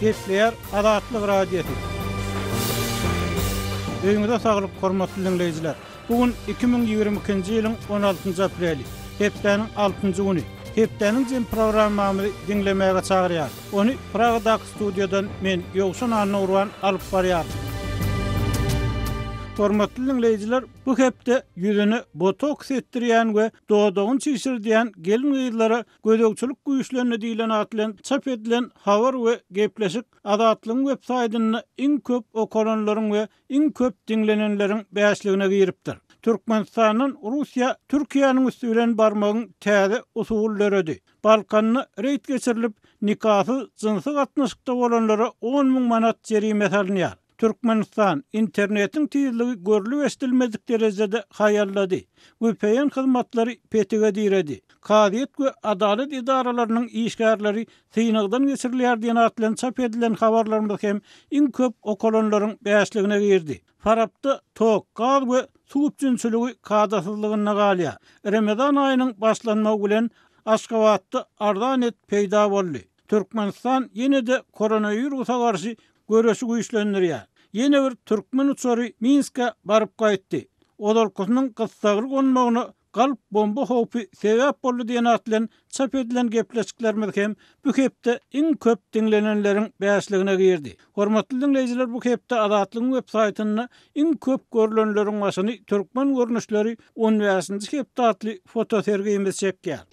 Gepleýär Azatlyk Radiosy. Öýüňize saglyk, hormatly diňleýjiler! Bu gün 2022-nji ýylyň on altynjy apreli, hepdäniň altynjy güni. Hepdäniň jem programmamyzy diňlemäge çagyrýarys. Ony Pragadaky studiýadan men, Ýowşan Annagurban alyp barýaryn. Hormatly diňleýjiler, bu hepde ýüzüne botoks etdirýän we dodagyny çişirdýän gelin-gyzlara gözegçilik güýçlendi diýlen at bilen çap edilen habar we gepleşik Azatlygyň websaýtynda iň köp okalanlaryň we iň köp diňlenenleriň bäşligine giripdir. Türkmenistandan Russiýa Türkiýäniň üsti bilen barmagyň täze usuly döredi. Balkanda reýd geçirilip, nikasyz jynsy gatnaşykda bolanlara 10 müň manat jerime salynýar. Türkmenistan, internetiň tizligi görlüp-eşidilmedik derejede haýallady. Vpn hyzmatlary petige diredi. Kazyýet we adalat edaralarynyň işgärleri synagdan geçirilýär diýen at bilen çap edilen habarlarymyz hem iň köp okalanlaryň bäşligine girdi. Farapda tok, gaz we suw üpjünçiligi kadasyzlygynda galýar. Remezan aýynyň başlanmagy bilen Aşgabatda arzan et peýda boldy. Türkmenistan ýene-de koronawirusa garşy göreşi güýçlendirýär. Ýene bir türkmen uçary Minskä baryp gaýtdy. Ozalkysynyň gyssagly gonmagyna Galp bomba howpy sebäp boldy diýen at bilen çap edilen gepleşiklerimiz hem bu hepde iň köp diňlenenleriň bäşligine girdi. Hormatly diňleýjiler bu hepde Azatlygyň web saýtynda iň köp görlenleriň başyny Türkmen görnüşleri on bäşinji hepde atly fotosergimiz çekýär.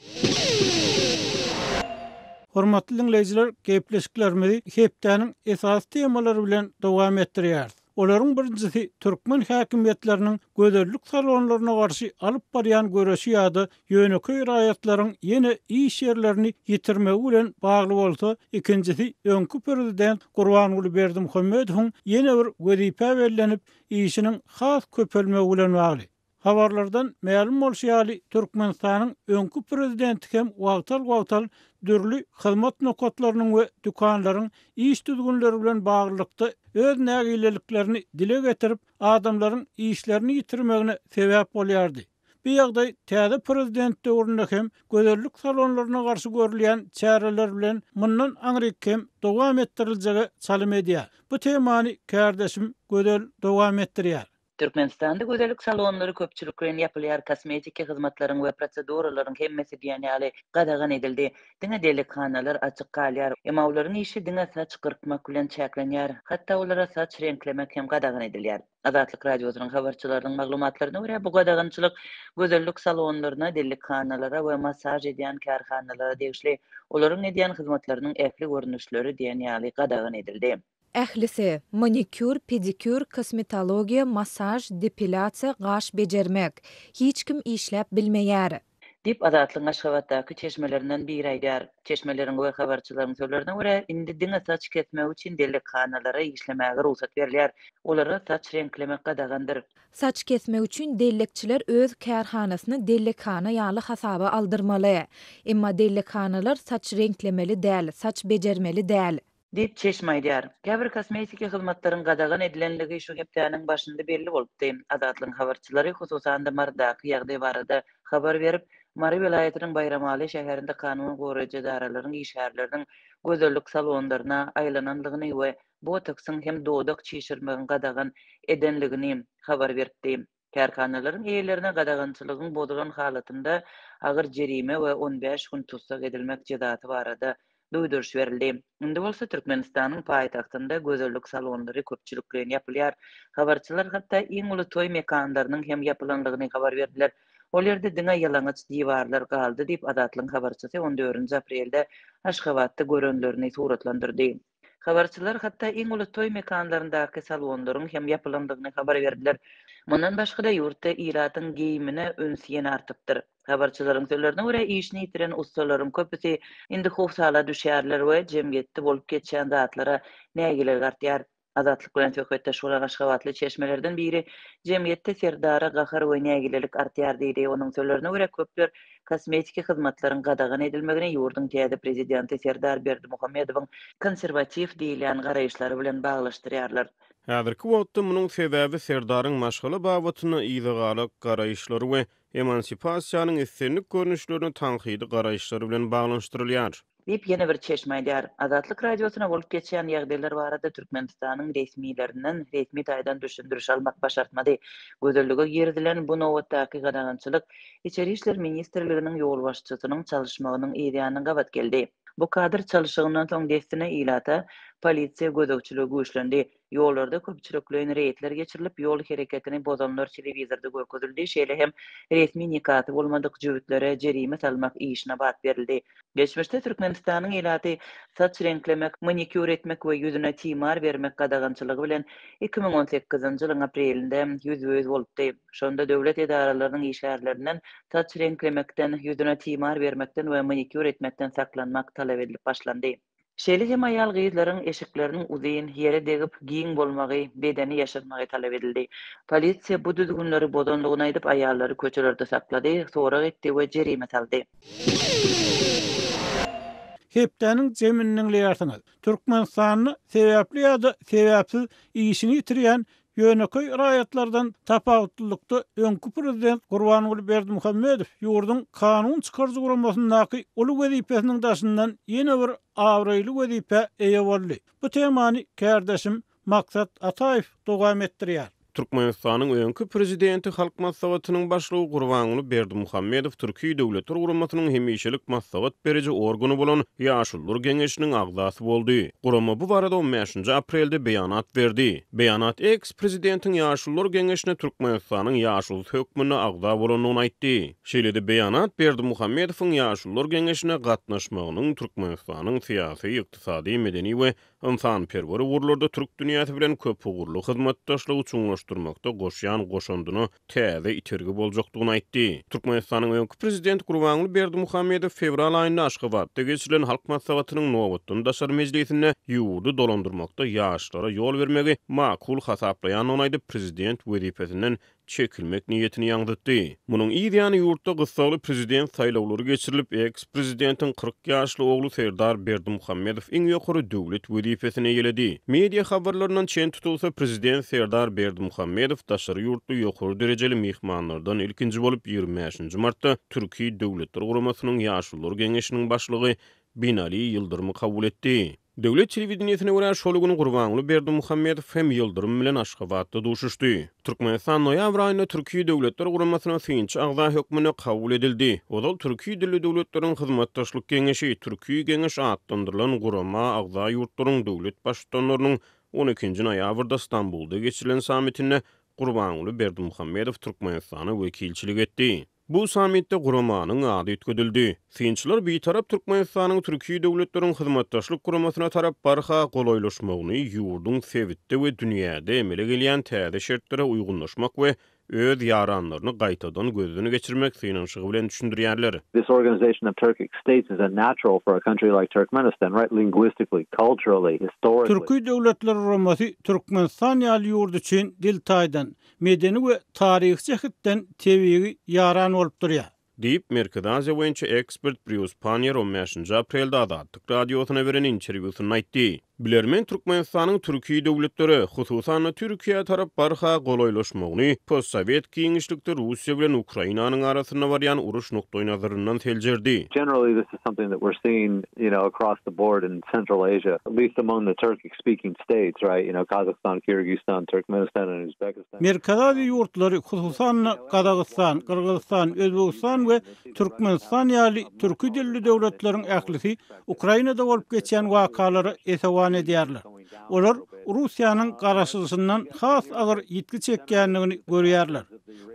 Hormatly diňleýjiler gepleşiklerimizi hepdäniň esasy temalary bilen dowam etdirýäris. Olaryň birinjisi türkmen häkimiýetleriniň gözellik salonlaryna garşy alyp barýan göreşi ýa-da ýönekeý raýatlaryň ýene iş ýerlerini ýitirmegi bilen bagly bolsa, ikinjisi öňki prezident Gurbanguly Berdimuhamedowyň ýene bir wezipä bellenip, işiniň has köpelmegi bilen bagly. Habarlardan mälim bolşy ýaly, Türkmenistanyň öňki prezidenti hem wagtal-wagtal dürli hyzmat nokatlarynyň we dükanlaryň iş düzgünleri bilen baglylykda öz nägileliklerini dile getirip, adamlaryň işlerini ýitirmegine sebäp bolýardy. Bu ýagdaý täze prezident döwründe hem gözellik salonlaryna garşy görülýän çäreler bilen mundan aňryk hem dowam etdiriljege çalym edýär. Bu temany kärdeşim Gözel dowam etdirýär. Türkmenistanda gözellik salonlary köpçülikleýin ýapylýar, kosmetiki hyzmatlaryň we proseduralaryň hemmesi diýen ýaly gadagan edildi. Diňe dellekhanalar açyk galýar. Emma olaryň işi diňe saç gyrkmak bilen çäklenýär, hatda olara saç reňklemek hem gadagan edilýär. Azatlyk Radiosynyň habarçylarynyň maglumatlaryna görä, bu gadagançylyk gözellik salonlaryna, dellekhanalara we massaž edýän kärhanalara degişli, olaryň edýän hyzmatlarynyň ähli görnüşleri diýen ýaly gadagan edildi. Ählisi, manikýur, pedikýur, kosmetologiýa, massaž, depilýasiýa, gaş bejermek. Hiç kim işläp bilmeýär. Diýip, Azatlygyň Aşgabatdaky çeşmelerinden biri aýdýar. Çeşmeleriň we habarçylaryň sözlerine görä, indi diňe saç kesmek üçin dellekhanalara işlemäge rugsat berilýär. Olara saç reňklemek gadagandyr. Saç kesmek üçin dellekçiler öz kärhanasyny dellekhana ýaly hasaba aldyrmaly. Emma dellekhanalar saç reňklemeli däl, saç bejermeli däl. Diýip, çeşme aýdýar. Käbir kosmetiki hyzmatlaryň gadagan edilenligi şu hepdäniň başynda belli bolupdy. Azatlygyň habarçylary, hususan-da, Marydaky ýagdaý barada habar berip, Mary welaýatynyň Baýramaly şäherinde kanun goraýjy edaralaryň işgärleriniň gözellik salonlaryna aýlananlygyny we botoksyň hem dodak çişirmegiň gadagan edenligini habar beripdi. Kärhanalaryň eýelerine gadagançylygyň bozulan halatynda agyr jerime we 15 gün tussag edilmek jezasy barada duýduryş berildi. Indi bolsa Türkmenistanyň paýtagtynda gözellik salonlary köpçülikleýin ýapylýar. Habarçylar hatda iň uly toý mekanlarynyň hem ýapylanlygyny habar berdiler. Ol ýerde diňe ýalaňaç diwarlar galdy diýip, Azatlygyň habarçysy on dördünji aprelde Aşgabatda görenlerini suratlandyrdy. Habarçylar hatda iň uly toý mekanlaryndaky salonlaryň hem ýapylandygyny habar berdiler. Mundan başga-da, ýurtda ilatyň geýimine üns ýene artypdyr. Habarçylaryň sözlerine görä, işini ýitiren ussalaryň köpüsi indi howsala düşýärler we jemgyýetde bolup geçýän zatlara nägilelik artýar. Azatlyk bilen söhbetdeş bolan aşgabatly çeşmelerden biri jemgyýetde Serdara gahar we nägilelik artýar diýdi. Onuň sözlerine görä, köpler kosmetiki hyzmatlaryň gadagan edilmegini ýurduň täze prezidenti Serdar Berdimuhamedowyň konserwatiw diýilýän garaýyşlary bilen baglaşdyrýarlar. Häzirki wagtda munuň sebäbi Serdaryň maşgala babatynda yzagalak garaýyşlary we emansipasiýanyň islendik görnüşlerine tankydy garaýyşlary bilen baglanyşdyrylýar. Diýip, ýene bir çeşme aýdýar. Azatlyk Radiosyna bolup geçýän ýagdaýlar barada Türkmenistanyň resmilerinden resmi taýdan düşündiriş almak başartmady. Gözellige girizilen bu nobatdaky gadagançylyk Içeri işler ministrliginiň ýolbaşçysynyň çalyşmagynyň yzýany gabat geldi. Bu kadr çalyşygyndan soň dessine ilata polisiýa gözegçiligi güýçlendi. Ýollarda köpçülikleýin reýdler geçirilip, ýol hereketini bozanlar telewizorda görkezildi, şeýle hem resmi nikasy bolmadyk jübütlere jerime salmak işine bat berildi. Geçmişde Türkmenistanyň ilaty saç reňklemek, manikýur etmek we ýüzüne timar bermek gadagançylygy bilen 2018-nji ýylyň aprelinde ýüzbe-ýüz bolupdy. Şonda döwlet edaralarynyň işgärlerinden saç reňklemekden, ýüzüne timar bermekden we manikýur etmekden saklanmak talap edilip başlandy. Şeýle hem aýal-gyzlaryň eşikleriniň uzyn, ýere degip, giň bolmagy, bedeni ýaşyrmagy talap edildi. Polisiýa bu düzgünleri bozandygyny aýdyp, aýallary köçelerde saklady, sorag etdi we jerime saldy. Hepdäniň jemini diňleýärsiňiz. Türkmenistanda sebäpli ýa-da sebäpsiz işini ýitirýän Ýönekeý raýatlardan tapawutlylykda öňki prezident Gurbanguly Berdimuhamedow ýurduň kanun çykaryjy guramasyndaky uly wezipesiniň daşyndan ýene bir abraýly wezipä eýe boldy. Bu temany kärdeşim Maksat Ataýew dowam etdirýär. Türkmenistanyň öňki prezidenti, Halk Maslahatynyň Başlygy Gurbanguly Berdimuhamedow Türki Döwletler Guramasynyň hemişelik maslahat beriji organy bolan Ýaşulular geňeşiniň agzasy boldy. Gurama bu barada on bäşinji aprelde beýanat berdi. Beýanat eks-prezidentiň Ýaşulular geňeşine Türkmenistanyň ýaşulusy hökmünde agza bolandygyny aýtdy. Şeýle-de beýanat Berdimuhamedowyň Ýaşulular geňeşine gatnaşmagynyň Türkmenistanyň syýasy, ykdysady, medeni we ynsanperwer ugurlarda türk dünýäsi bilen köpugurly hyzmatdaşlygy çuňlaşdyrmakda goşýan goşandyna täze itergi boljakdygyny aýtdy. Türkmenistanyň öňki Prezidenti Gurbanguly Berdimuhamedow fewral aýynda Aşgabatda geçirilen Halk Maslahatynyň nobatdan daşary mejlisinde ýurdy dolandyrmakda ýaşlara ýol bermegi makul hasaplaýandygyny aýdyp, prezident wezipesinden çekilmek niýetini ýaňzytdy. Munuň yz ýany ýurtda gyssagly prezident saýlawlary geçirilip, eks-prezidentiň 40 ýaşly ogly Serdar Berdimuhamedow iň ýokary döwlet wezipesini eýeledi. Media habarlaryndan çen tutulsa, prezident Serdar Berdimuhamedow daşary ýurtly ýokary derejeli myhmanlardan ilkinji bolup 25-nji martda Türki Döwletler Guramasynyň Ýaşulular Geňeşiniň başlygy Binali Ýyldyrymy kabul etdi. Döwlet telewideniýesine görä, şol gün Gurbanguly Berdimuhamedow hem Ýyldyrym bilen Aşgabatda duşuşdy. Türkmenistan noýabr aýynda Türki Döwletler Guramasyna synçy agza hökmünde kabul edildi. Ozal Türki dilli döwletleriň hyzmatdaşlyk geňeşi, Türki Geňeş atlandyrylan gurama agza ýurtlaryň döwlet Baştutanlarynyň on ikinji noýabrda Stambulda geçirilen sammitinde Gurbanguly Berdimuhamedow Türkmenistana wekilçilik etdi. Bu sammitde guramanyň ady üýtgedildi. Synçylar Bitarap Türkmenistanyň Türki döwletleriň hyzmatdaşlyk guramasyna tarap barha golaýlaşmagyny ýurduň sebitde we dünýäde emele gelýän täze şertlere uýgunlaşmak we öz ýaranlaryny gaýtadan gözden geçirmek synanyşygy bilen düşündirýärler. This organization of Turkic states is a natural for a country like Turkmenistan, right, linguistically, culturally, historically. Türki Döwletler Guramasy Türkmenistan ýaly ýurt üçin dil taýdan, medeni we taryhy jähetden tebigy ýaran bolup durýar. Diýip, Merkezi Aziýa boýunça ekspert Brýus Panniýer on bäşinji aprelde Azatlyk Radiosyna beren interwýusynda aýtdy. Bilermen Türkmenistanyň türki döwletlere, hususan-da Türkiýä tarap barha golaýlaşmagyny postsowet giňişlikde Russiýa bilen Ukrainanyň arasynda barýan uruş nukdaýnazaryndan seljerdi. Generally this is something that we're seeing, you know, across the board in Central Asia, at least among the Turkic speaking states, right, you know, Kazakhstan, Kyrgyzstan, Turkmenistan and Uzbekistan. Merkezi Aziýa ýurtlary, hususan-da, Gazagystan, Gyrgyzystan, Özbegistan we Türkmenistan ýaly türki dilli döwletleriň ählisi Ukrainada bolup geçýän wakalara esewan edýärler. Olar Russiýanyň garaşylyşyndan has agyr ýitgi çekýändigini görýärler.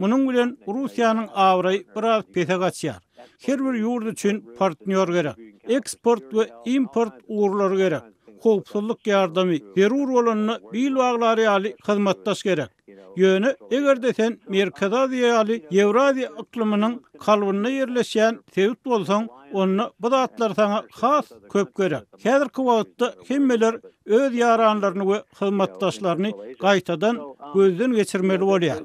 Munuň bilen Russiýanyň abraýy biraz pese gaçýar. Her bir ýurt üçin partnýor gerek. Eksport we import ugurlary gerek. Howpsuzlyk ýardamy, zerur bolanda bil baglar ýaly hyzmatdaş gerek. Ýöne, eger-de sen Merkezi Aziýa ýaly Ýewraziýa yklymynyň kalbynda ýerleşýän sebit bolsaň, onda bu zatlar saňa has köp gerek. Häzirki wagtda hemmeler öz ýaranlaryny we hyzmatdaşlaryny gaýtadan gözden geçirmeli bolýar.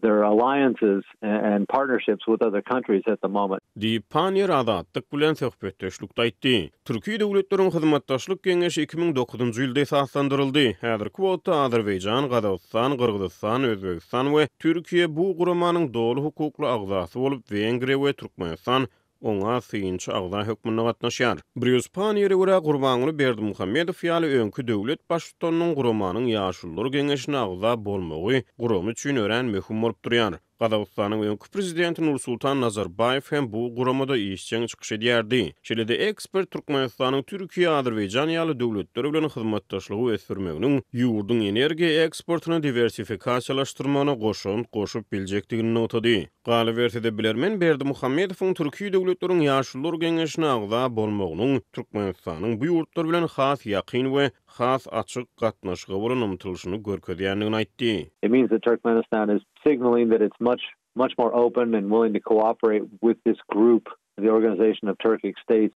Their alliances and partnerships with other countries at the moment. Diýip, Panniýer Azatlyk bilen söhbetdeşlikde aýtdy. Türki döwletleriň hyzmatdaşlyk geňeşi 2009-njy ýylda esaslandyryldy. Häzirki wagtda Azerbaýjan, Gazagystan, Gyrgyzystan, Özbegistan we Türkiýe bu guramanyň doly hukukly agzasy bolup, Wengriýa we Türkmenistan. Oňa synçy agza hökmünde gatnaşýar. Brýus Panniýere görä, Gurbanguly Berdimuhamedow ýaly öňki döwlet baştutanynyň guramanyň Ýaşulular geňeşine agza bolmagy gurama üçin örän möhüm bolup durýar. Gazagystanyň öňki prezidenti Nursultan Nazarbaýew hem bu guramada işjeň çykyş edýärdi. Şeýle-de ekspert Türkmenistanyň Türkiýe, Azerbaýjan ýaly döwletler bilen hyzmatdaşlygy ösdürmeginiň ýurduň energiýa eksportyny diwersifikasiýalaşdyrmagyna goşant goşup biljekdigini nygtady. Galyberse-de, bilermen Berdimuhamedowyň Türki döwletleriň Ýaşulular geňeşine agza bolmagynyň Türkmenistanyň bu ýurtlar bilen has ýakyn we has açyk gatnaşyga bolan ymtylyşyny görkezýändigini aýtdy. It means that Turkmenistan is signaling that it's much, much more open and willing to cooperate with this group, the Organization of Turkic States.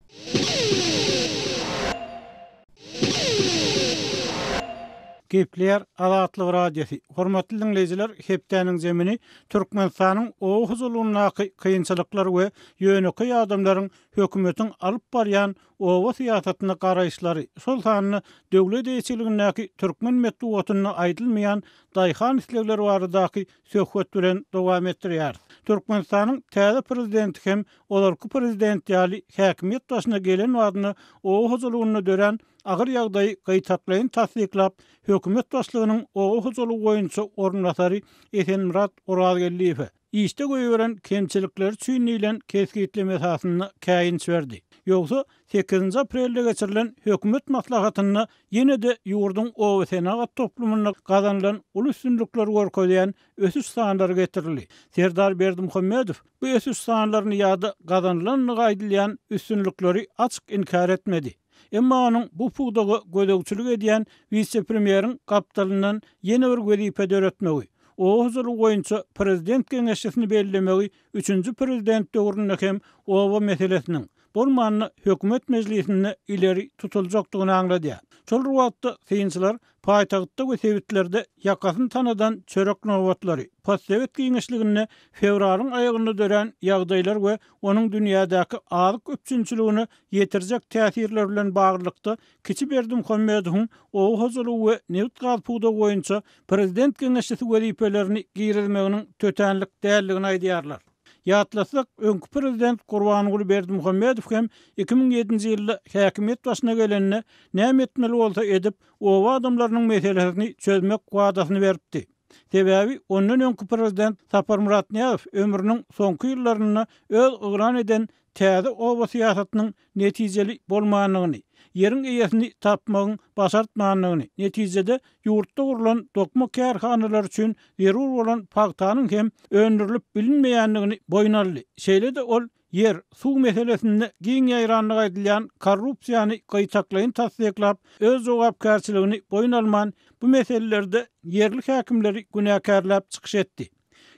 Gepleýär Azatlyk Radiosy, Hormatly diňleýjiler, hepdäniň zemini Türkmenistanyň oba hojalygyndaky kynçylyklar we ýönekeý adamlaryň hökümetiň alyp barýan oba syýasatyna garaýyşlary, şol sanda döwlet eýeçiligindäki türkmen metbugatynda aýdylmaýan daýhan islegleri baradaky söhbet bilen dowam etdirýäris. Türkmenistanyň täze prezidenti hem ozalky prezident ýaly häkimiýet başyna gelen badyna oba hojalygynda dörän agyr ýagdaýy gytaklaýyn tassyklap, hökümet başlygynyň oba hojalygy boýunça orunbasary Esenmyrat Orazgeldiýewe işde goýberen kemçilikleri üçin diýlen kesgitleme esasynda käýinç berdi. Ýogsa, sekizinji aprelde geçirilen hökümet maslahatynda ýene-de ýurduň oba-senagat toplumynda gazanylan uly üstünlikleri görkezýän ösüş sanlary getirildi. Serdar Berdimuhamedow bu ösüş sanlaryny ýa-da gazanylandygy aýdylýan üstünlikleri açyk inkär etmedi. Emma onuň bu pudaga gözegçilik edýän wise-premýeriň gapdalyndan ýene bir wezipe döretmegi, oba hojalygy boýunça prezident geňeşçisini bellemegi üçünji prezident döwründe hem oba meselesiniň, bolmanda hökümet mejlisinde ileri tutuljakdygyny aňladýar. Şol bir wagtda, synçylar paýtagtda we sebitlerde ýakasyny tanadan çörek nobatlary, postsowet giňişliginde fewralyň aýagynda dörän ýagdaýlar we onuň dünýädäki azyk üpjünçiligine ýetirjek täsirleri bilen baglylykda kiçi Berdimuhamedowyň oba hojalygy we nebit-gaz pudagy boýunça prezident geňeşçisi wezipelerini girizmeginiň tötänlik däldigini aýdýarlar. Ýatlasak, öňki prezident Gurbanguly Berdimuhamedow hem 2007-nji ýylda häkimiýet başyna gelende, näme etmeli bolsa edip, oba adamlarynyň meselesini çözmek wadasyny beripdi. Sebäbi ondan öňki prezident Saparmyrat Nyýazow ömrüniň soňky ýyllarynda öz yglan eden täze oba syýasatynyň netijeli bolmandygyny, ýeriň eýesini tapmagyň başartmandygyny, netijede ýurtda gurlan dokma kärhanalary üçin zerur bolan pagtanyň hem öndürilip bilinmeýändigini boýun aldy. Şeýle-de ol ýer, suw meselesinde giň ýaýrandygy aýdylýan korrupsiýany gytaklaýyn tassyklap, öz jogapkärçiligini boýun alman, bu meselelerde ýerli häkimleri günäkärläp çykyş etdi.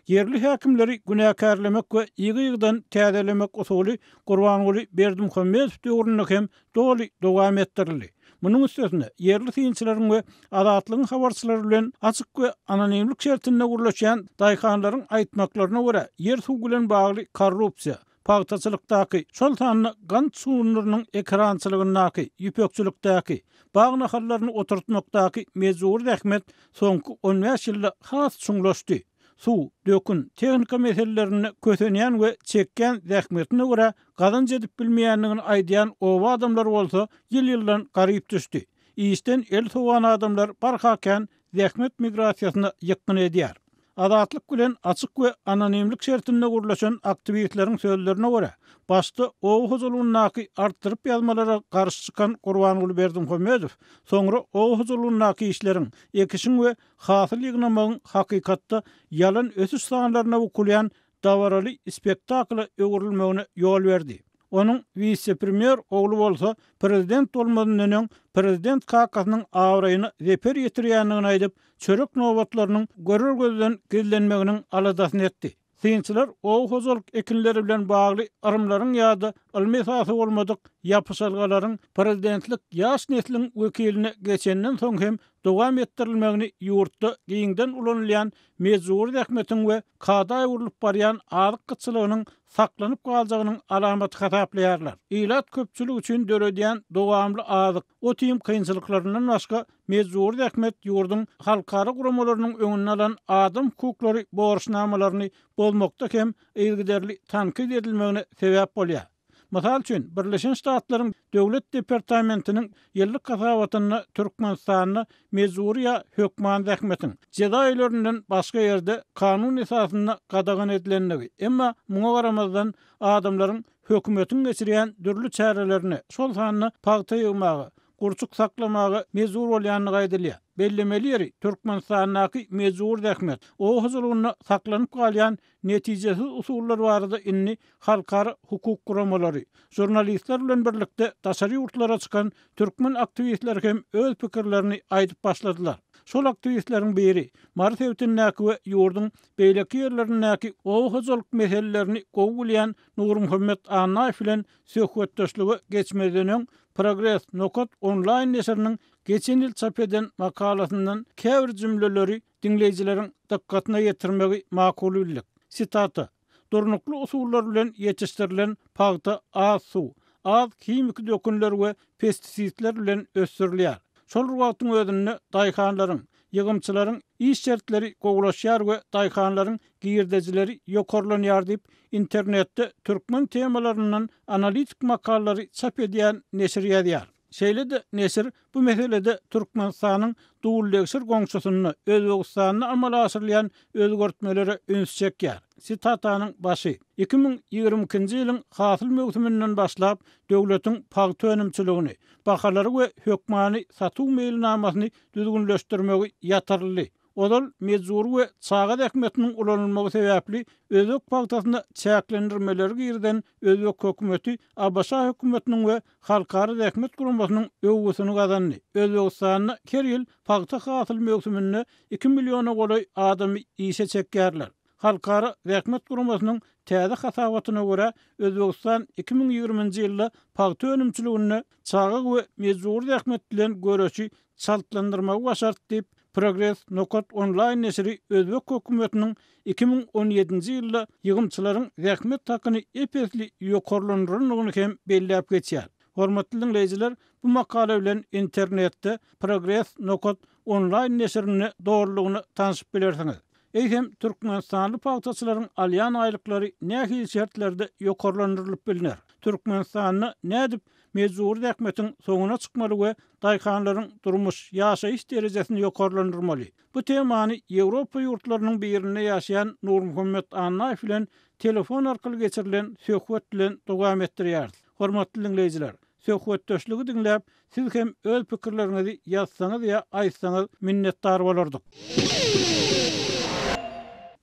Ýerli häkimleri günäkärlemek we ýygy-ýygydan täzelemek usuly Gurbanguly Berdimuhamedow döwründe hem doly dowam etdirildi. Munuň üstesine, ýerli synçylaryň we Azatlygyň habarçylary bilen açyk we anonimlik şertinde gürleşýän daýhanlaryň aýtmaklaryna görä, ýer-suw bilen bagly korrupsiýa, pagtaçylykdaky, şol sanda gant şugundyrynyň ekerançylygyndaky, ýüpekçilikdäki, bag nahallaryny oturtmakdaky mejbury zähmet soňky on bäş ýylda has çuňlaşdy. Suw, dökün, tehnika meselelerinde kösenýän we çekýän zähmetine görä gazanç edip bilmeýändigini aýdýan oba adamlary bolsa ýyl-ýyldan garyp düşdi. Işden el sowan adamlar barha kän zähmet migrasiýasyna ýykgyn edýär. Azatlyk bilen açyk we anonimlik şertinde gürleşen aktiwistleriň sözlerine görä, başda oba hojalygyndaky artdyryp ýazmalara garşy çykan Gurbanguly Berdimuhamedow soňra oba hojalygyndaky işleriň, ekişiň we hasyl ýygnamagyň hakykatda ýalan ösüş sanlaryna bukulýan dabaraly spektakla öwrülmegine ýol berdi. Onuň wise-premýer ogly bolsa prezident bolmazyndan öň prezident kakasynyň abraýyna zeper ýetirýändigini aýdyp, çörek nobatlarynyň görer gözden gizlenmeginiň aladasyny etdi. Synçylar oba hojalyk ekinleri bilen bagly yrymlaryň ýa-da ylmy esasy bolmadyk ýapyşalgalaryň prezidentlik ýaş nesliň wekiline geçenden soň hem dowam etdirilmegini ýurtda giňden ulanylýan mejbury zähmetiň we kada öwrülip barýan azyk gytçylygynyň saklanyp galjagynyň alamaty hasaplaýarlar. Ilat köpçülik üçin döredýän dowamly azyk, ot-iým kynçylyklaryndan başga mejbury zähmet ýurduň halkara guramalarynyň öňünde alan adam hukuklary borçnamalaryny bozmakda hem yzygiderli tankyt edilmegine sebäp bolýar. Mysal üçin, Birleşen Ştatlaryň Döwlet departamentiniň ýyllyk hasabatynda Türkmenistanda mejbury ýa hökman zähmetiň, jeza öýlerinden başga ýerde kanun esasynda gadagan edilendigi, emma muňa garamazdan adamlaryň hökümetiň geçirýän dürli çärelerine, şol sanda pagta ýygmaga, gurçuk saklamaga mejbur bolýandygy aýdylýar. Bellemeli ýeri, Türkmenistandaky mejbury zähmet, oba hojalygynda saklanyp galýan netijesiz usullar barada indi halkara hukuk guramalary, žurnalistler bilen birlikde daşary ýurtlara çykan türkmen aktiwistleri hem öz pikirlerini aýdyp başladylar. Şol aktiwistleriň biri, Mary sebitindäki we ýurduň beýleki ýerlerindäki oba hojalyk meselelerini gowy bilýän Nurmuhammet Annaýew bilen söhbetdeşlige geçmezden öň, Progres nokat onlaýn neşiriniň geçen ýyl çap eden makalasyndan käbir jümleleri diňleýjileriň dykgatyna ýetirmegi makul bildik. Sitata, Durnukly usullar bilen ýetişdirilen pagta az suw, az himiki dökünler we pestisidler bilen ösdürilýär. Şol bir wagtyň özünde daýhanlaryň, ýygymçylaryň iş şertleri gowulaşýar we daýhanlaryň girdejileri ýokarlanýar diýip, internetde türkmen temalaryndan analitik makalalary çap edýän neşir ýazýar. Şeýle-de neşir bu meselede Türkmenistanyň duldegsir goňşusynda, Özbegistanda amala aşyrylýan özgertmelere üns çekýär. Sitatanyň başy, 2022-nji ýylyň hasyl möwsüminden başlap, döwletiň pagta önümçiligini, bahalary we hökmany satuw meýilnamasyny düzgünleşdirmegi ýatyryldy. Ozal mejbury we çaga zähmetiniň ulanylmagy sebäpli özbek pagtasyna çäklendirmeleri girizen özbek hökümeti ABŞ hökümetiniň we Halkara zähmet guramasynyň öwgüsini gazandy. Özbegistanda her ýyl pagta hasyl möwsüminde iki milliona golaý adamy işe çekýärler. Halkara zähmet guramasynyň täze hasabatyna görä, Özbegistan 2020-nji ýylda pagta önümçiliginde çaga we mejbury zähmet bilen göreşi çaltlandyrmagy başardy diýip, Progres nokat onlaýn neşiri özbek hökümetiniň 2017-nji ýylda ýygymçylaryň zähmet hakyny ep-esli ýokarlandyrandygyny hem belläp geçýär. Hormatly diňleýjiler, bu makala bilen internetde Progres nokat onlaýn neşirinde dolulygyna tanşyp bilersiňiz. Eýsem, türkmenistanly pagtaçylaryň alýan aýlyklary nähili şertlerde ýokarlandyrylyp bilner? Türkmenistanda nädip mejbury zähmetiň soňuna çykmaly we daýhanlaryň durmuş, ýaşaýyş derejesini ýokarlandyrmaly? Bu temany Ýewropa ýurtlarynyň birinde ýaşaýan Nurmuhammet Annaýew bilen telefon arkaly geçirilen söhbet bilen dowam etdirýäris. Hormatly diňleýjiler, Söhbetdeşligi diňläp, siz hem öz pikirleriňizi ýazsaňyz ýa aýtsaňyz minnetdar bolardyk.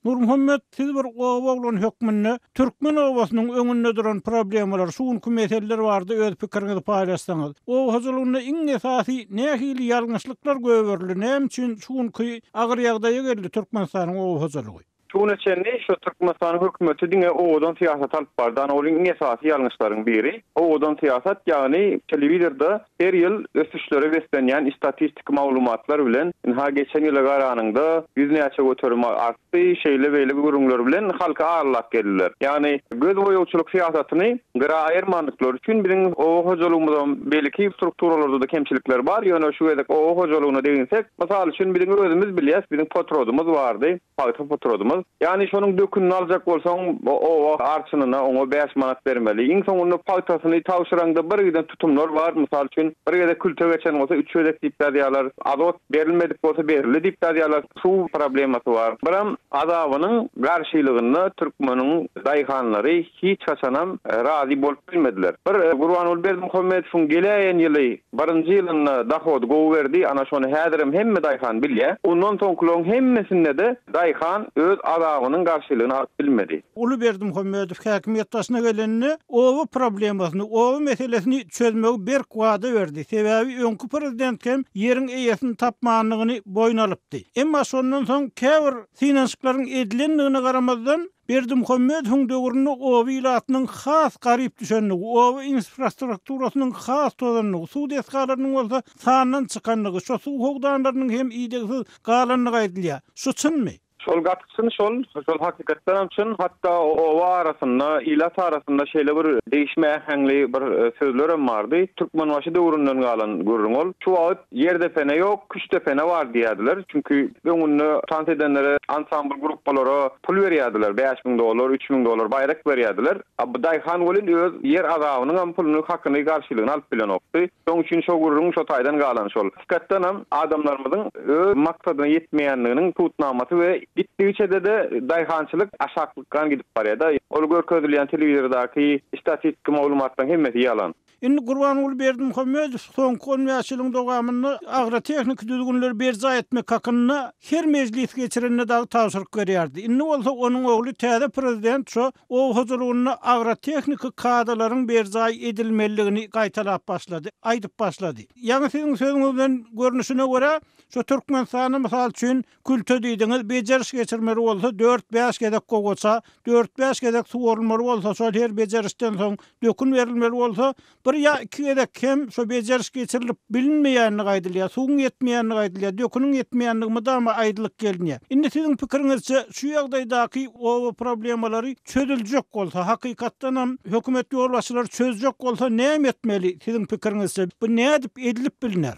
Nurmuhammet, siz bir oba oglany hökmünde türkmen obasynyň öňünde duran problemalar, şu günki meseleler barada öz pikiriňizi paýlaşsaňyz. Oba hojalygynda iň esasy nähili ýalňyşlyklar goýberildi, näme üçin şu günki agyr ýagdaýa geldi Türkmenistanyň oba hojalygy? Şu güne çenli şu Türkmenistanyň hökümeti diňe owadan syýasat alyp bardy. Ana ol iň esasy ýalňyşlaryň biri. Owadan syýasat, ýagny telewizorda her ýyl ösüşlere beslenýän istatistiki maglumatlar bilen, ynha geçen ýyla garanyňda ýüz näçe göterim artdy, şeýle-beýle gürrüňler bilen halky aldap geldiler. Ýagny göz boýagçylyk syýasatyny gyra aýyrmandyklary üçin biziň oba hojalygymyzam beýleki strukturalarda-da kemçilikler bar, ýöne şu gezek oba hojalygyna deginsek, mysal üçin biziň özümiz bilýäs, biziň potrodymyz bardy. Pagta potradymyz. Ýagny şonuň dökünini aljak bolsaň, oba arçynyna oňa bäş manat bermeli. Iň soňunda pagtasyny tabşyraňda bir giden tutumlar bar. Mysal üçin, bir gezek külte geçen bolsa, üç gezek diýip ýazýarlar. Azot berilmedik bolsa, berildi diýip ýazýarlar. Suw problemasy bar. Biram azabynyň garşylygynda türkmeniň daýhanlary hiç haçanam razy bolup bilmediler. Bir Gurbanguly Berdimuhamedowyň geläýen ýyly birinji ýylynda dohody gowy berdi, ana şony häzirem hemme daýhan bilýär. Ondan soňkularyň hemmesinde-de daýhan öz azabynyň garşylygyny alyp bilmedi. Uly Berdimuhamedow häkimiýet başyna gelende oba problemasyny, oba meselesini çözmegi berk wada berdi. Sebäbi öňki prezident hem ýeriň eýesini tapmandygyny boýun alypdy. Emma şondan soň käbir synanyşyklaryň edilendigine garamazdan, Berdimuhamedowyň döwründe oba ilatynyň has garyp düşendigi, oba infrastrukturasynyň has tozandygy, suw desgalarynyň bolsa sandan çykandygy, şo suw howdanlarynyň hem idegsiz galandygy aýdylýar. Şu çynmy? Şol gaty çyn şol, şol hakykatdanam çyn, hatda oba arasynda, ilat arasynda şeýle bir degişme äheňli bir sözlerem bardy. Türkmenbaşy döwründen galan gürrüň ol. Şu wagt ýer depene ýok, küşt depene bar diýýärdiler. Çünki öňünde tans edenlere, ansambl gruppalara pul berýärdiler, 5000 dollar, 3000 dollar baýrak berýärdiler. A bu daýhan welin öz ýer azabynyňam puluny, hakyny, garşylygyny alyp bilenokdy. Şoň üçin şo gürrüň şo taýdan galan şol. Hakykatdanam adamlarymyzyň öz maksadyna ýetmeýänliginiň subutnamasy we gitdigiçe-de-de daýhançylyk aşaklykgan gidip barýar-da. Ol görkezilýän telewizordaky istatistiki maglumatlaryň hemmesi ýalan. Indi Gurbanguly Berdimuhamedow soňky 15 ýylyň dowamynda agrotehniki düzgünleri berjaý etmek hakynda her mejlis geçirende dagy tabşyryk berýärdi. Indi bolsa onuň ogly täze prezident şo oba hojalygynda agrotehniki kadalaryň berjaý edilmelidigini gaýtalap başlady, aýdyp başlady. Ýaňy siziň sözüňizden görnüşine görä, şu Türkmenistanda mysal üçin külte diýdiňiz, bejeriş geçirmeli bolsa dört-bäş gezek gowaça, dört-bäş gezek suwarylmaly bolsa şol her bejerişden soň dökün berilmeli bolsa, Bir ýa iki gezek hem şo bejeriş geçirilip bilinmeýändigi aýdylýar, suwuň ýetmeýändigi aýdylýar, döküniň ýetmeýändigi mydama aýdylyp gelinýär. Indi siziň pikiriňizçe, şu ýagdaýdaky oba problemalary çözüljek bolsa, hakykatdanam hökümet ýolbaşçylary çözjek bolsa näme etmeli siziň pikiriňizçe, bu nädip edilip bilner?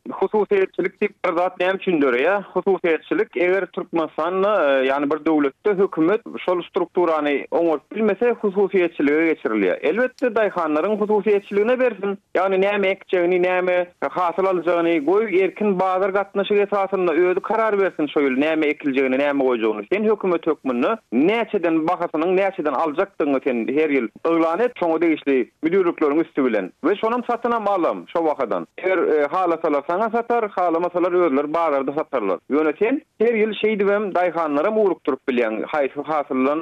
Hususyýetçilik diýip bir zat näme üçin döreýär? Hususyýetçilik eger Türkmenistanda, ýagny bir döwletde hökümet şol strukturany oňaryp bilmese hususyýetçilige geçirilýär. Elbetde daýhanlaryň hususyýetçiligine bersin. Ýagny näme ekjegini, näme hasyl aljagyny goý erkin bazar gatnaşygy esasynda özi karar bersin şo ýyl näme ekiljegini, näme goýjagyny. Sen hökümet hökmünde näçeden bahasynyň näçeden aljakdygyňy sen her ýyl yglan et şoňa degişli müdirlikleriň üsti bilen we şonam satynam alam şo bahadan. Eger halasalar saňa satar, halamasalar özleri bazarda satarlar. Ýöne sen her ýyl şeýdibem daýhanlaram ugrukdyryp bilýäň, haýsy hasyldan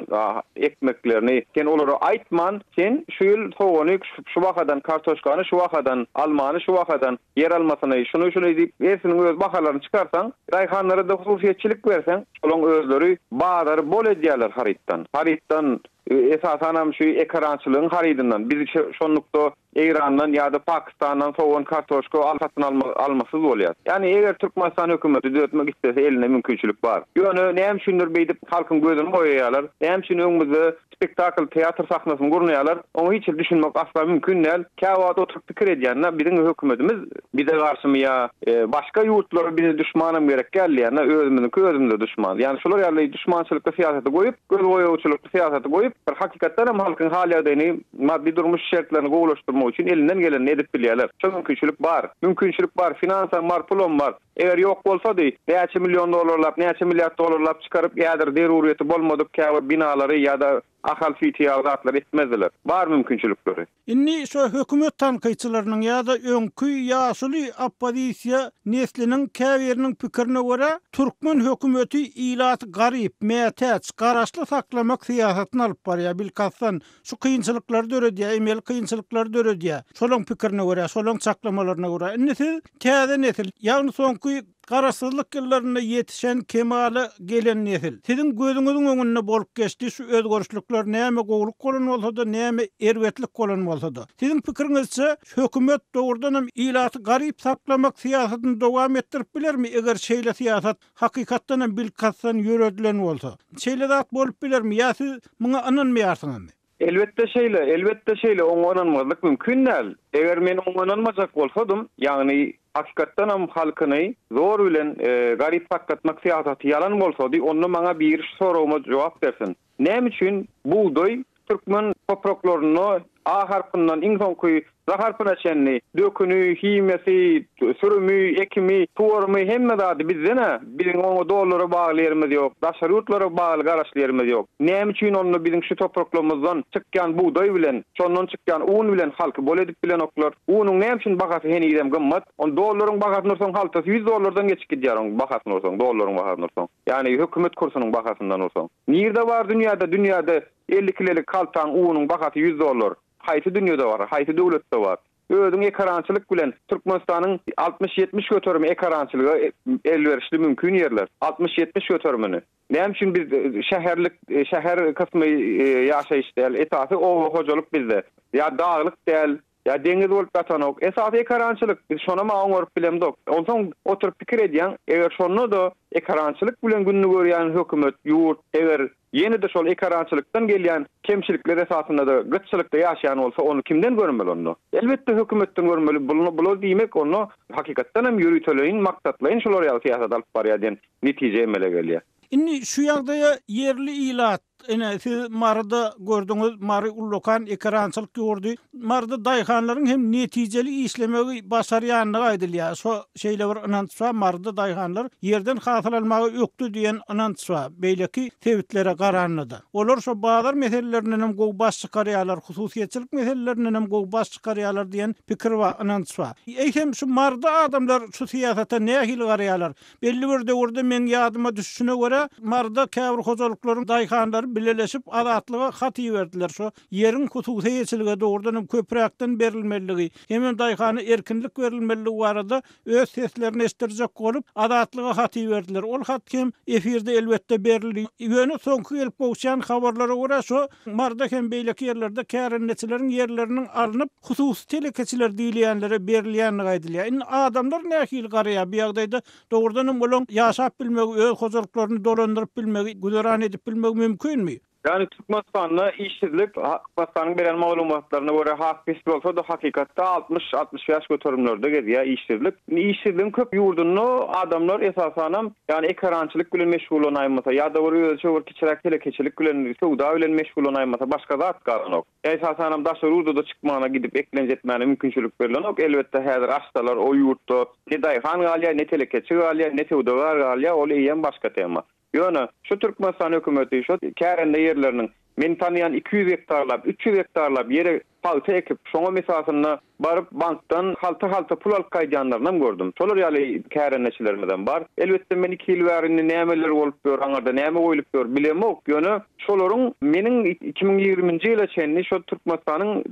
ekmeklerini. Sen olara aýtman, sen şu ýyl sogany şu bahadan, kartoşkany şu bahadan, almany şu bahadan, ýer almasyny şuny-şuny diýip hersiniň öz bahalaryny çykarsaň, daýhanlara-da hususyýetçilik berseň, şolaň özleri bazary bol edýärler harytdan. Harytdan, esasanam şu ekerançylygyň harydyndan. Biz şonlukda Eýrandan ýa-da Pakistandan sogan, kartoşka al satyn almasyz bolýar. Ýagny eger Türkmenistan hökümeti düzetmek islese elinde mümkinçilik bar. Ýöne näme üçindir beýdip halkyň gözüni boýaýarlar. Näme üçin öňümizde spektakl, teatr sahnasyny gurnaýarlar. Oňa hiç hili düşünmek asla mümkin däl. Käwagt oturyp pikir edýän-de biziň hökümetimiz bize garşymy ýa başga ýurtlara bize duşmanam gerek däl diýýän-de özümiziňki özümize duşman. Ýagny şular ýaly duşmançylykly syýasaty goýup, gözboýagçylykly syýasaty goýup bir hakykatdan hem halkyň hal-ýagdaýyny maddy-durmuş şertlerini gowulaşdyrmak üçin elinden gelenini edip bilýärler. Şo mümkinçilik bar. Mümkinçilik bar, finansam bar, pulam bar. Eger ýok bolsady, näçe million dollarlap, näçe milliard dollarlap çykaryp, häzir zeruryýeti bolmadyk käbir binalary ýa-da Ahal Siti ýaly zatlary etmezdiler. Bar mümkinçilikleri. Indi şo hökümet tankytçylarynyň ýa-da öňki ýaşuly oppozisiýa nesliniň käbiriniň pikirine görä, türkmen hökümeti ilaty garyp, mätäç, garaşly saklamak syýasatyny alyp barýar, bilkastdan şu kynçylyklary döredýär, emeli kynçylyklary döredýär. Şolaň pikirine görä, şolaň çaklamalaryna görä. Indi siz täze nesil, ýagny soňky Garaşsyzlyk ýyllarynda ýetişen, kemala gelen nesil. Siziň gözüňiziň öňünde bolup geçdi şu özgerişlikler näme gowulyk bolan bolsa-da, näme erbetlik bolan bolsa-da. Siziň pikiriňizçe, hökümet dogrudanam ilaty garyp saklamak syýasatyny dowam etdirip bilermi, eger şeýle syýasat hakykatdanam bilkastdan ýöredilen bolsa? Şeýle zat bolup bilermi ýa siz muňa ynanmaýarsyňyzmy? Elbetde şeýle, elbetde şeýle, oňa ynanmazlyk mümkin däl. Eger men oňa ynanmajak bolsadym, ýagny hakykatdanam halkyny zor bilen garyp saklatmak syýasaty ýalan bolsady, onda maňa biri şu soragyma jogap bersin. Näme üçin bugdaý türkmen topraklarynda A harpyndan iň soňky Z harpyna çenli döküni, himiýasy, sürümi, ekimi, suwarymy hemme zady bizden-ä. Biziň oňa dollara bagly ýerimiz ýok, daşary ýurtlara bagly garaşly ýerimiz ýok. Näme üçin onda biziň şu topraklarymyzdan çykýan bugdaý bilen, şondan çykýan un bilen halky bol edip bilenoklar? Unuň näme üçin bahasy henizem gymmat? Ony dollaryň bahasyny ursaň haltasy ýüz dollardan geçip gidýär oň bahasyny ursaň, dollaryň bahasyny ursaň. Ýagny hökümet kursunyň bahasyndan ursaň. Nirde bar dünýäde dünýäde 50 kilelik haltaň unuň bahasy ýüz dollar? Haýsy dünýede bar, haýsy döwletde bar? Özüň ekarançylyk bilen Türkmenistanyň 60-70 göterimi ekarançylyga elwerişli mümkin ýerler. 60-70 göterimini. Näme üçin biz şäherlik, şäher kysmy ýaşaýyş däl, esasy oba hojalyk bizde. Ýa daglyk däl. Ýa deňiz bolup ýatanok. Esasy ekarançylyk. Biz şonam-a oňaryp bilemzok. Onsoň oturyp pikir edýäň, eger şonda-da ekarançylyk bilen gününi görýän hökümet, ýurt, eger ýene-de şol ekarançylykdan gelýän kemçilikler esasynda-da gytçylykda ýaşaýan bolsa, ony kimden görmeli onda? Elbetde hökümetden görmeli. Bular diýmek onda hakykatdan hem ýöriteleýin, maksatlaýyn şular ýaly syýasat alyp barýar diýen netije emele gelýär. Indi şu ýagdaýa ýerli ilat, ine, siz Maryda gördüňiz, Mary ullakan ekerançylyk ýurdy. Maryda daýhanlaryň hem netijeli işlemegi başarýandygy aýdylýar. Şo şeýle bir ynanç bar, Maryda daýhanlar ýerden hasyl almaga ökde diýen ynanç bar, beýleki sebitlere garanda-da. Olar şo bazar meselelerinden hem gowy baş çykarýarlar, hususyýetçilik meselelerinden hem gowy baş çykarýarlar diýen pikir bar, ynanç bar. Eýsem, şu Maryda adamlar şu syýasata nähili garaýarlar? Belli bir döwürde meň ýadyma düşüşine görä, Maryda käbir hojalyklaryň daýhanlary bileleşip Azatlyga hat iberdiler, şo ýeriň hususy eýeçilige dogrudan hem köpräkden berilmelidigi, hemem daýhana erkinlik berilmelidigi barada öz seslerini eşitdirjek bolup, Azatlyga hat iberdiler. Ol hat hem efirde elbetde berildi. Ýöne soňky gelip gowuşýan habarlara görä, şo Maryda hem beýleki ýerlerde kärendeçileriň ýerleriniň alnyp, hususy telekeçiler diýilýänlere berilýändigi aýdylýar. Indi adamlar nähili garaýar bu ýagdaýda? Dogrudan hem olaň ýaşap bilmegi, öz hojalyklaryny dolandyryp bilmegi, güzeran edip bilmegi mümkinmi? Ýagny Türkmenistanda işsizlik Türkmenistanyň beren maglumatlaryna görä has pes bolsa-da hakykatda 60, 65 göterimlerde gezýär işsizlik. Indi işsizligiň köp ýurdunda adamlar esasanam ýagny ekerançylyk bilen meşgullanaýmasa ýa-da bir özüçe bir kiçiräk telekeçilik bilen, söwda bilen meşgullanaýmasa başga zat galanok. Esasanam daşary ýurda-da çykmana gidip eklenç etmäne mümkinçilik berlenok. Elbetde häzir açsalar o ýurtda ne daýhan galýar, ne telekeçi galýar, ne söwdagär galýar, ol eýýäm başga tema. Ýöne şu Türkmenistan hökümeti şu kärende ýerleriniň men tanaýan 200 gektarlap, 300 gektarlap ýere pagta ekip, şoňam esasynda baryp bankdan halta-halta pul alyp gaýdýanlarynam gördüm. Şolar ýaly kärendeçilerimizem bar. Elbetde men iki ýyl bäri indi nämeler bolup ýör, aňyrda näme goýlup ýör bilemok. Ýöne şolaryň meniň 2020-nji ýyla çenli şol Türkmenistanyň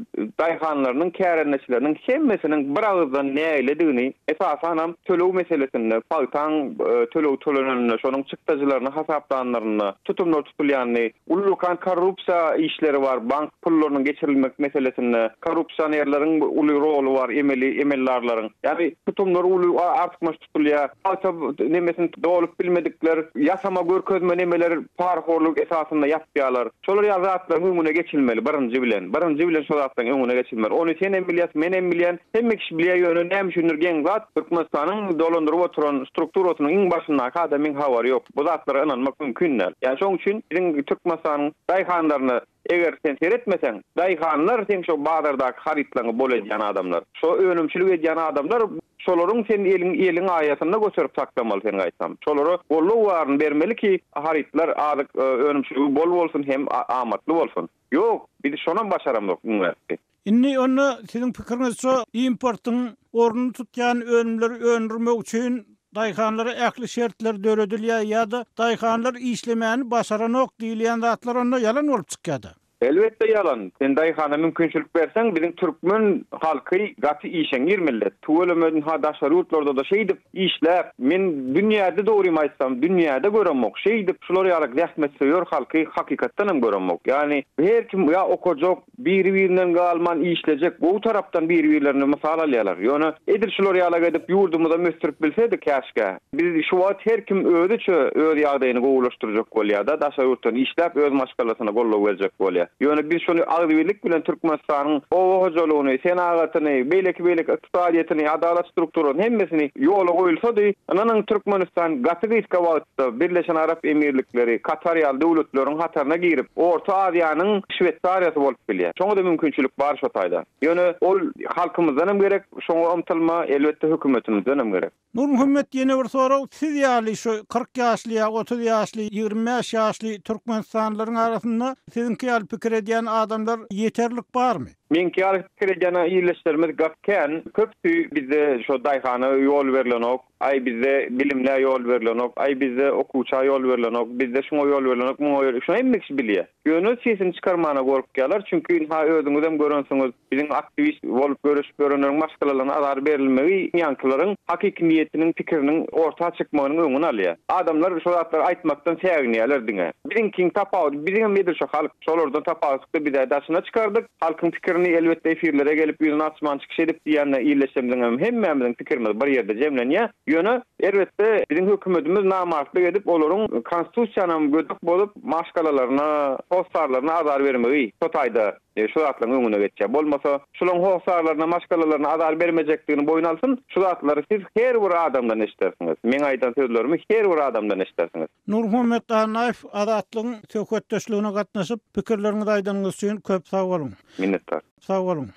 daýhanlarynyň, kärendeçileriniň hemmesiniň bir agyzdan nägiledigini, esasanam töleg meselesinde, pagtaň tölegi töleneninde, şonuň çykdajylaryny hasaplanlarynda tutumlar tutulýanyny, Ullakan korrupsiýa işleri bar, bank pullarynyň geçirilmek meselesinde korrupsionerleriň uly roly bar, emeli emeldarlaryň. Ýagny tutumlar uly artykmaç tutulýar. Pagta nemesini dolup bilmedikler, ýasama görkezme nemeler parahorluk esasynda ýapýarlar. Şolar ýaly zatlaryň öňüne geçilmeli birinji bilen. Birinji bilen şo zatlaryň öňüne geçilmeli. Ony sen hem bilýäs, men hem bilýän, hemme kişi bilýär ýöne näme üçindir geň zat Türkmenistanyň dolandyryp oturan strukturasynyň iň başyndaky adamyň habary ýok. Bu zatlara ynanmak mümkin däl. Ýani şoň üçin biziň Türkmenistanyň daýhanlaryna eger sen seretmeseň, daýhanlar seň şo bazardaky harytlaryňy bol edýän adamlar. Şo önümçilik edýän adamlar şolaryň sen eliň eliň aýasynda göterip saklamaly sen gaýtam. Şolara goldaw baryny bermeli ki harytlar azyk önümçiligi bol bolsun hem amatly bolsun. Ýok, biz şonam başaramzok iň bärsi. Indi onda siziň pikiriňizçe importyň ornuny tutýan önümleri öndürmek üçin daýhanlara ähli şertler döredilýär ýa-da daýhanlar işlemäni başaranok diýilýän zatlar onda ýalan bolup çykýada? Elbetde ýalan. Sen daýhana mümkinçilik berseň biziň türkmen halky gaty işeňňir millet. Tüweleme ynha daşary ýurtlarda-da şeýdip işläp men dünýäde dogrymy aýtsam dünýäde göremok şeýdip şular ýaly zähmetsöýer halky hakykatdan hem göremok. Ýagny her kim ýa okajak Biri-birinden galman işlejek, gowy tarapdan biri-birlerini mysal alýarlar. Ýöne edil şular ýalak edip ýurdumyzam ösdürip bilsedik käşgä. Biz şu wagt her kim özüçe öz ýagdaýyny gowulaşdyrjak bolýar-da, daşary ýurtdan işläp öz maşgalasyna goldaw berjek bolýar. Ýöne biz şony agzybirlik bilen Türkmenistanyň oba hojalygyny, senagatyny, beýleki-beýleki ykdysadyýetini, adalat strukturasyny hemmesini ýola goýulsady, ynanyň Türkmenistan gaty gysga wagtda Birleşen Arap Emirlikleri, Katar ýaly döwletleriň hataryna girip, Orta Aziýanyň Şweýsariýasy bolup bilýär. Şoňa-da mümkinçilik bar şo taýda. Ýöne ol halkymyzdanam gerek, şoňa ymtylma, elbetde hökümetimizdenem gerek. Nurmuhammet ýene bir sorag, siz ýaly şu 40 ýaşly ýa 30 ýaşly, 25 ýaşly türkmenistanlylaryň arasynda siziňki ýaly pikir edýän adamlar ýeterlik barmy? Meňki ýaly pikir edýän ildeşlerimiz gaty kän. Köpüsi bizde şo daýhana ýol berlenok, aý bizde bilimlä ýol berlenok, aý bizde okuwça ýol berlenok, bizde şuňa ýol berlenok, muňa ýol, şuny hemme kişi bilýär. Ýöne sesini çykarmana gorkýarlar, çünki ynha özüňizem görensiňiz, biziň aktiwist bolup göreşip ýörenleriň maşgalalaryna azar berilmegi ýaňkylaryň hakyky niýetiniň, pikiriniň orta çykmagynyň öňüni alýar. Adamlar şo zatlary aýtmakdan säginýärler diňe. Biziňkiň tapawudy, biziňem edil şo halk, şolardan tapawutlykda biz-ä daşyna çykardyk, halkyň pikirini. pikirini elbetde efirlere gelip ýüzüni açman çykyş edip diýýän ildeşlerimiziňem hemmämiziň pikirimiz bir ýerde jemlenýär. Ýöne elbetde biziň hökümetimiz namartlyk edip olaryň konstitusiýanam gödek bozup maşgalalaryna, hossarlaryna azar bermegi şo taýda şu zatlaryň öňüne geçýär. Bolmasa şularyň hossarlaryna, maşgalalaryna azar bermejekdigini boýun alsyn, şu zatlary siz her bir adamdan eşidersiňiz. Meň aýdan sözlerimi her bir adamdan eşidersiňiz. Nurmuhammet Annaýew Azatlygyň söhbetdeşligine gatnaşyp, pikirleriňizi aýdanyňyz üçin köp sag boluň. Minnetdar. Sag boluň.